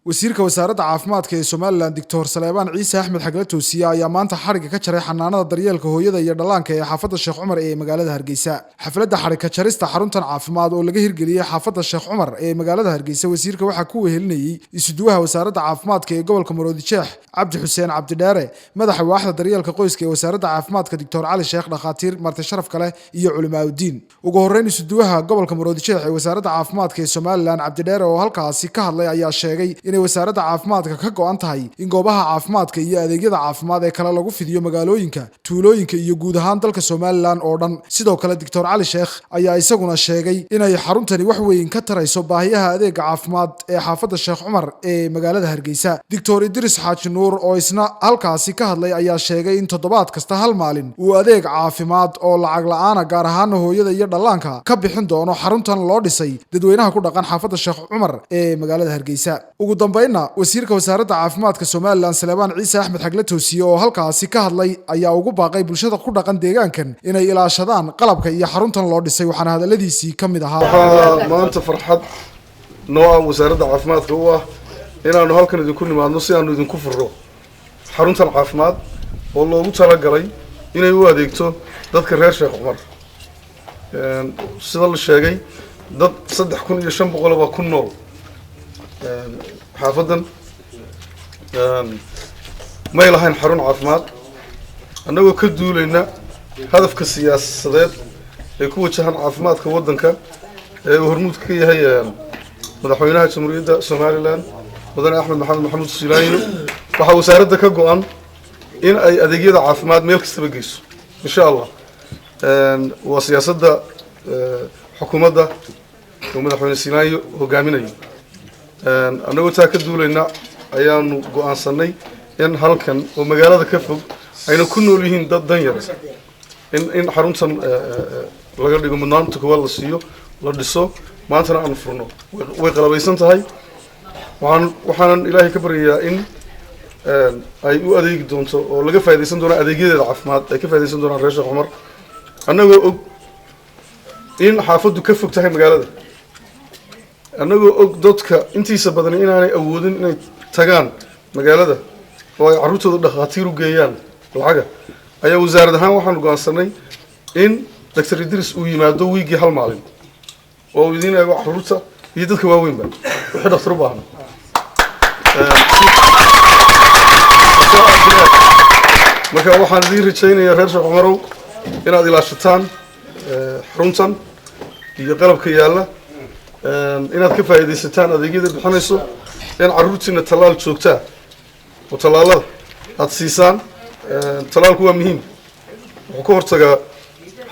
Wasiirka Wasaaradda Caafimaadka ee Somaliland, Doctor Saleebaan Ciise Axmed Xagle Toosiye, ayaa maanta xadhigga ka jaray xanaanada daryeelka hooyada iyo dhallaanka ee xaafadda Sheekh Cumar ee magaalada Hargeysa. Xafladda xadhigka jarista xaruntan caafimaad oo laga hirgeliyey xaafadda Sheekh Cumar ee magaalada Hargeysa, wasiirka waxaa ku wehelinayey isuduwaha Wasaaradda Caafimaadka ee gobolka Maroodi Jeex, Cabdi Xuseen Cabdidheere, madaxa waaxda daryeelka qoyska ee Wasaaradda Caafimaadka, Doctor Cali Sheekh, dhakhaatiir, marti sharaf kale iyo culimaaudiin. Ugu horreyn, isuduwaha gobolka Maroodi Jeex ee Wasaaradda Caafimaadka ee Somaliland, Cabdidheere, oo halkaasi ka hadlay ayaa sheegay inay wasaaradda caafimaadka ka go'an tahay in goobaha caafimaadka iyo adeegyada caafimaad ee kale lagu fidiyo magaalooyinka, tuulooyinka iyo guud ahaan dalka Somaliland oo dhan. Sidoo kale, Doctor Cali Sheekh ayaa isaguna sheegay inay xaruntani wax weyn ka tarayso baahiyaha adeega caafimaad ee xaafadda Sheekh Cumar ee magaalada Hargeysa. Doctor Idris Xaaji Nuur oo isna halkaasi ka hadlay ayaa sheegay in toddobaad kasta hal maalin uu adeeg caafimaad oo lacag la'aana, gaar ahaana hooyada iyo dhallaanka, ka bixin doono xaruntan loo dhisay dadweynaha ku dhaqan xaafadda Sheekh Cumar ee magaalada Hargeysa. Ugu dambeynna, wasiirka Wasaaradda Caafimaadka Somaliland, Saleebaan Ciise Axmed Xagle Toosiye, oo halkaasi ka hadlay ayaa ugu baaqay bulshada ku dhaqan deegaankan inay ilaashadaan qalabka iyo xaruntan loo dhisay, waxaana hadaladiisii ka mid ahaa: Waxaa maanta farxad noo ah, wasaaradda caafimaadka u ah, inaanu halkan idinku nimaadno si aanu idinku furro xaruntan caafimaad oo loogu talagalay inay u adeegto dadka reer Sheekh Cumar. Sida la sheegay, dad 3500 baa ku nool xaafaddan. May lahayn xarun caafimaad. Annagoo ka duulayna hadafka siyaasadeed ee ku wajahan caafimaadka waddanka ee uu hormuudka ka yahay madaxweynaha Jamhuuriyadda Somaliland, Mudane Axmed Maxamed Maxamuud Silaanyo, waxaa wasaaradda ka go'an in ay adeegyada caafimaad meel kastaba geyso, insha Allah. Waa siyaasadda xukuumadda uu Madaxweyne Silaanyo hogaaminayo. Annagoo taa ka duulayna ayaanu go'aansanay in halkan oo magaalada ka fog ayna ku nool yihiin dad dan yar in xaruntan laga dhigo mudnaanta koowaad la siiyo, la dhiso, maantana aanu furno. Way qalabaysan tahay. Waxaanan Ilaahay ka baryayaa in ay u adeegi doonto oo laga faa'idaysan doono adeegyadeeda caafimaad, ay ka faa'idaysan doonaan reer Sheekh Cumar. Annagoo og in xaafaddu ka fog tahay magaalada, annagoo og dadka intiisa badan inaanay awoodin inay tagaan magaalada oo ay carruurtooda dhakhaatiir u geeyaan lacaga, ayaa wasaarad ahaan waxaanu go'aansanay in Doctor Idris uu yimaado wiiggii hal maalin oo uu idiin eego carruurta iyo dadka waaweynba wixii dhakhtar u baahan. Marka waxaan idiin rajaynayaa, reer Sheekh Cumarow, inaad ilaashataan xaruntan iyo qalabka yaalla, inaad ka faa'iidaysataan adeegyada bixinayso, in carruurtiina tallaal joogtaa oo tallaalada aada siisaan. Tallaalku waa muhiim, wuxuu ka hortagaa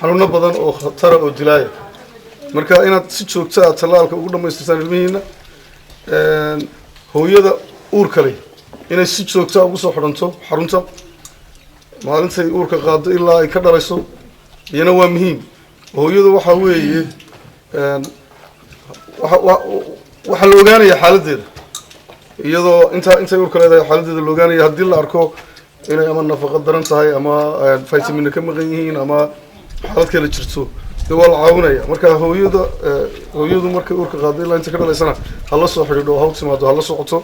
xanuuno badan oo khatara oo dilaaya. Marka inaad si joogta ah tallaalka ugu dhamaystirtaan ilmihiina, hooyada uurka leh inay si joogta ugu soo xidhanto xarunta maalintay uurka qaado ilaa ay ka dhalayso, iyana waa muhiim. Hooyadu waxaa weeye waxaa la ogaanaya xaaladdeeda iyadoo intay uurka leedahay xaaladdeeda la ogaanaya. Haddii la arko inay ama nafaqo daran tahay ama vitamina ka maqan yihiin ama xaalad kale jirto, dee waa la caawinaya. Marka hooyada, hooyadu markay uurka qaado ilaa inta ka dhalaysana ha la soo xidhiidho oo ha u timaado, ha la socoto.